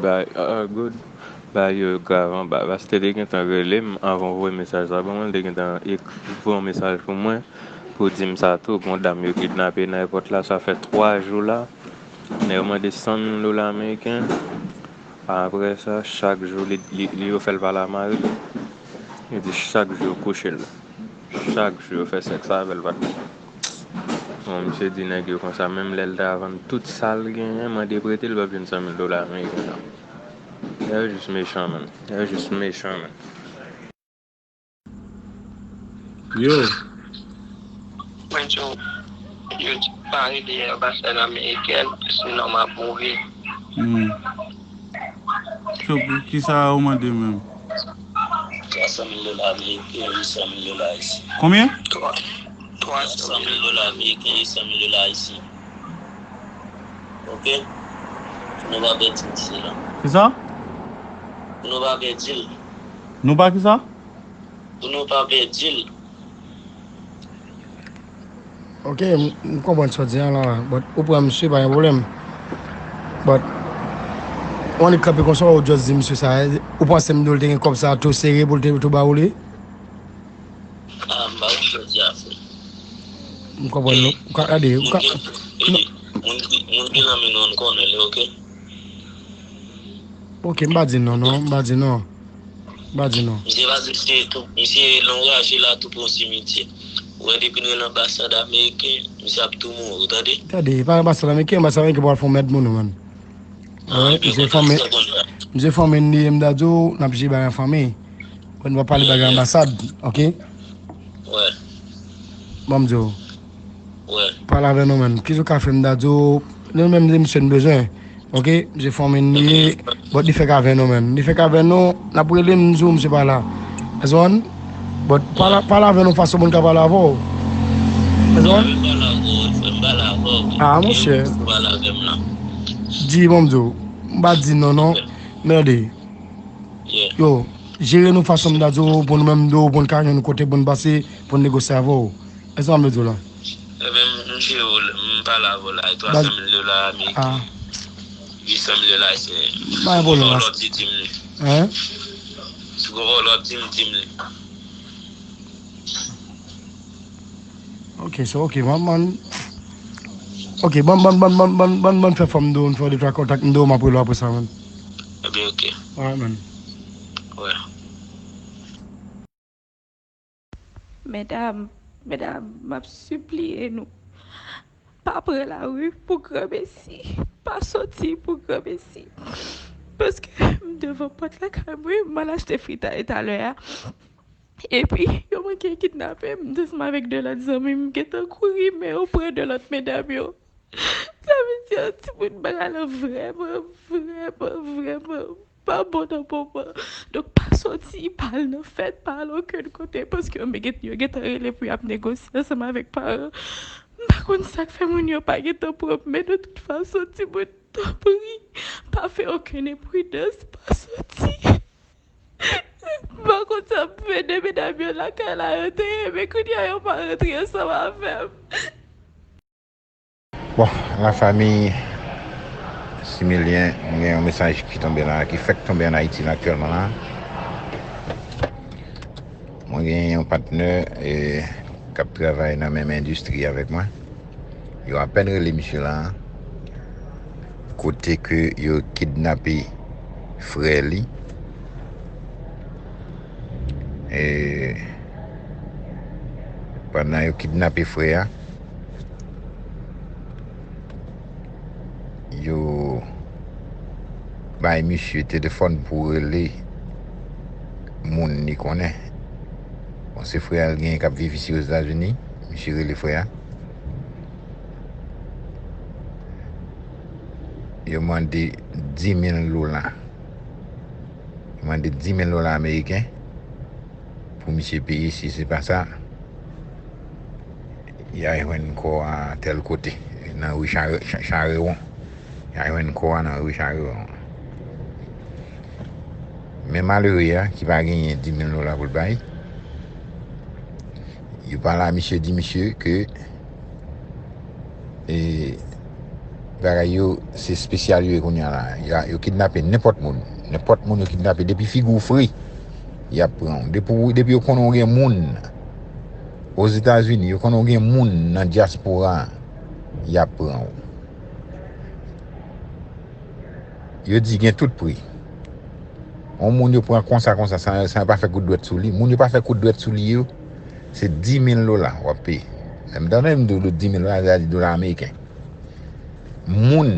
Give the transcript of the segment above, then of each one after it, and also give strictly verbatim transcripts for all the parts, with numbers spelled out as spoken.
Ba, ah, good. Ba yo grav anba. Paske te gentan rele m anvan w voye mesaj sa ban mwen, li te gentan ek- voye yon mesaj pou mwen, pou di m sa tou. Gon dam yo kidnape nan èpòt la, sa fè twa jou la. Nèg yo mande san mil dola ameriken. Apre sa, chak jou, li, li, li yo fè l pale a mari l. Yo di chak jou yo kouche l. Chak jou yo fè sèks avè l, patnè. Bon, misye di nèg yo konsa, menm lè l ta vann tout sa l genyen, mande prete l, l p ap jwenn san mil dola ameriken nan. Nèg yo jis mechan, man. Nèg yo jis mechan, man. Yo. Mwen di w, yo di pa rele anbasad amerikèn, sinon m ap mouri. Hmm. So, pou ki sa ou mande menm? Twa san mil dola ameriken, uit san mil dola ayisyen. Konbyen? Twa, twa san mil dola ameriken, uit san mil dola ayisyen. Ok? Pou nou pa pèdi misye la. Ki sa? Pou nou pa pèdi l. Nou pa ki sa? Pou nou pa pèdi l. Ok, m, m konprann sa w di an la, but ou pran misye, pa gen pwoblèm. But, ou annik kanpe konsa, ou just di misye sa, ou panse m di w l te gen kòb sa tou sere pou l te tou ba ou li? Ah, m pa konn sa w di a, frè. M konprann nou. Ou ka gade, ou ka. Moun ki, moun ki, moun ki nan men nou, nou konnen li, ok? Ok, m pa di non, non, m pa di non. M pa di non. Misye pa di misye tou, misye lonraje la tou pran simityè. Ou wè depi nou nan anbasad ameriken, misye ap tou mouri, ou tande? Tande, pa anbasad ameriken, anbasad ameriken pral fè yon mèd moun, man. Ah, misye fanmi, misye fanmi n li ye, m ta di w, n ap jere bagay an fanmi. Mwen pa pale bagay anbasad, ok? Wè. Ban m di w. Wè. Pale avè nou, man. Kisa w ka fè m ta di w, nou menm se misye n bezwen. Ok, misye fanmi n li ye, but li fèk avè nou, man. Li fèk avè nou, n ap rele m, di w misye pa la. Èske w konprann? But pale, pale avè nou fason moun ka pale avè w. Èske w konprann? Ah, monchè. Di, ban m di w. M pa di non, non. Mède. Yo, jere nou fason m ta di w, pou nou menm di w, pou n ka jwenn kote pou n pase, pou n negosye avè w. Èske w konprann sa m vle di w la? Ebyen, m jere w, m pale avè w la, twa san mil dola ameriken. Ah. Uit san mil dola ayisyen. Pa gen pwoblèm. Si w gen yon lòt, di m li. Hein? Si w gen yon lòt, di m, di m li. Ok, so, ok, man, man. Ok, ban, ban, ban fè fò m di w, m fè de twa kontak, m di w m ap rele w apre sa, man. Ebyen, ok. Alright, man. Wè. Medam, medam, m ap sipliye nou, pa pran lari pou granmesi, pa soti pou granmesi. Paske m devan pòt lakay mwen, m al achte fritay talè a. Epi, yo manke kidnape m, m ansanm avèk de lòt zanmi m, m gentan kouri, men yo pran de lòt medam yo. Sa vle di, timoun bagay la vrèman, vrèman, vrèman pa bon nan moman. Donk, pa soti, pa al nan fèt, pa al okenn kote, paske yo gen, yo gentan rele pou y ap negosye ansanm avèk paran. M pa konn sa k fè moun yo pa gentan pran m, men de tout fason, timoun, tanpri, pa fè okenn enpridans, pa soti. M pa konn sa m fè, de medam yo lakay la, yo te ye, men kounye a yo pa rantre ansanm avè m. Bon, lafanmi Similyen, mwen gen yon mesaj ki tonbe la, ki fèk tonbe ann Ayiti la aktyèlman la. Mwen gen yon patnè, e, k ap travay nan menm endistri avèk mwen. Yo apèn rele misye la, kote ke yo kidnape frè li. E pandan yo kidnape frè a, yo bay misye telefòn pou rele moun li konnen. Bon, se frè a l genyen k ap viv isi Ozetazini. Misye rele frè a. Yo mande di mil dola. Yo mande di mil dola ameriken pou misye peye. Si se pa sa, y a jwenn kò a tèl kote, nan ri Chare-, Cha-, Charewon. Y a jwenn kò a nan ri Charewon. Men malere a, ki pa genyen di mil dola pou l bay, yo pale a misye, di misye ke, e, Bagay yo, se espesyal yo ye kounye a la. Ya, yo kidnape nenpòt moun. Nenpòt moun yo kidnape. Depi figi w fre, y ap pran w. Depi, w- depi yo konnen w gen moun Ozetazini, yo konnen w gen moun nan dyaspora a, y ap pran w. Yo di gen tout pri. Yon moun yo pran konsa, konsa, san, san yo pa fè kout dwèt sou li. Moun yo pa fè kout dwèt sou li yo, se dis mil dola w ap peye. Lè m tande m di w dis mil dola, sa di dola ameriken. Moun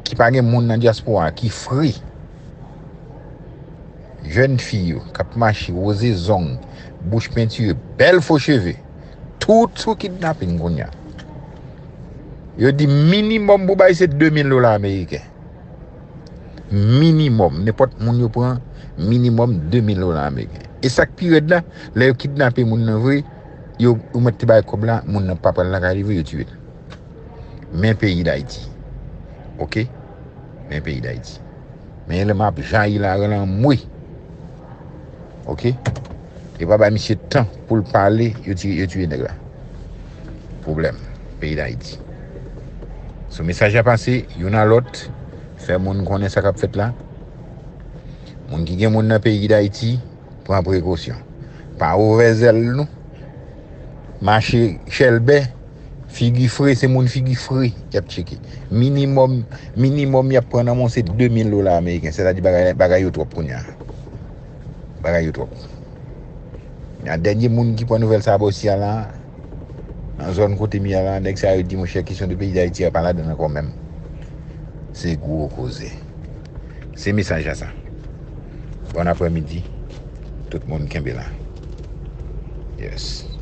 ki pa gen moun nan dyaspora, ki fre. Jèn fi yo k ap mache, woze zong, bouch pentire, bèl fo cheve. Tout sou kidnapin kounye a. Yo di minimòm pou bay se de mil dola ameriken. Minimòm. Nenpòt moun yo pran, minimòm de mil dola ameriken. E sa k pi rèd la, lè yo kidnape moun nan vre, yo, yo mèt te bay kòb la, moun nan pa pral lakay li vre, yo tiye l. Men peyi Dayiti. Oke? Men peyi Dayiti. Men lè m ap jayi la, rann anmwe. Oke? Yo pa bay misye tan pou l pale, yo tiye, yo tiye nèg la. Pwoblèm, peyi Dayiti. So, mesaj la pase, youn a lòt, fè moun konnen sa k ap fèt la. Moun ki gen moun nan peyi Dayiti, pran prekosyon. Pa ouvè zèl nou. Mache chèlbè, figi fre, se moun figi fre y ap tcheke. Minimòm, minimòm y ap pran nan men w se de mil dola ameriken, sètadi bagay, bagay yo twòp kounye a. Bagay yo twòp. A dènye moun ki pran nouvèl sa a bò isi a la, nan zòn kote m ye a la, nèg sa yo di, monchè, kesyon de peyi Dayiti a pa ladan l ankò menm. Se gwo koze. Se mesaj la sa. Bon aprèmidi. Tout moun kenbe la. Yes.